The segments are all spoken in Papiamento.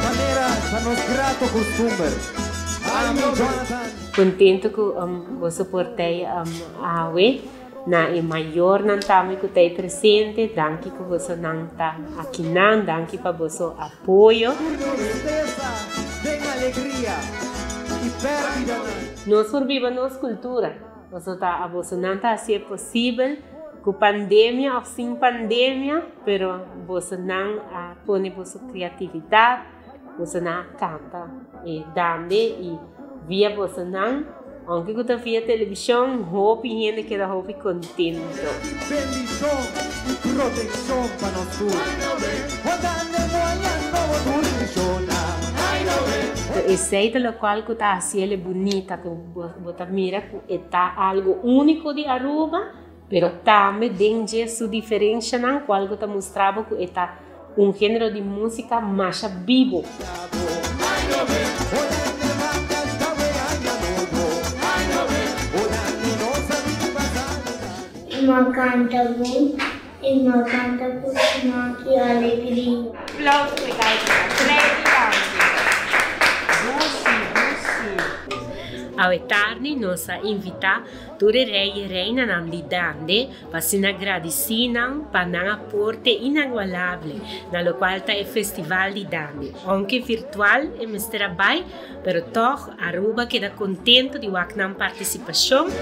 Manera ta nos grato custumber. Ami, Jonathan. Contento cu boso por t'ey awe na e mayornan tambe cu t'ey presente. Danki cu bosonan ta akinan. Danki pa boso apoyo. Tur tristesa den alegria y perdidanan. Nos por biba nos cultura. Boso ta abosonan ta hacié posibel cu pandemia of sin pandemia, pero bosonan a pone boso creatividad, bosonan a canta e dande y via bosonan, aunke cu ta via television, hopi hende keda hopi contento. Bendicion y proteccion pa nos tur. Esey ta locual cu ta haciele bunita, cu Bo ta mira cu e ta algo unico di Aruba, pero tambe den dje su diferencianan cual cu ta mustra bo cu e ta un genero di musica masha bibo. Mi canta bon y mi canta cu smaak y alegria. Aplauso pa e gaita. Freddy tambe. Dushi, dushi. Awe tardi nos a invita tur e rey y reinanan di Dande pa asina gradici nan pa nan aporte inagualable na locual ta e Festival di Dande. Aunke virtual e mester a bay, pero tog Aruba keda contento di wak nan participacion.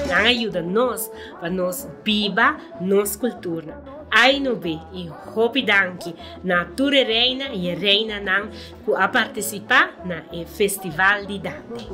Nan a yuda nos pa nos biba nos cultura. Ay no be y hopi danki na tur e reina y e reinanan cu a participa na e Festival di Dande.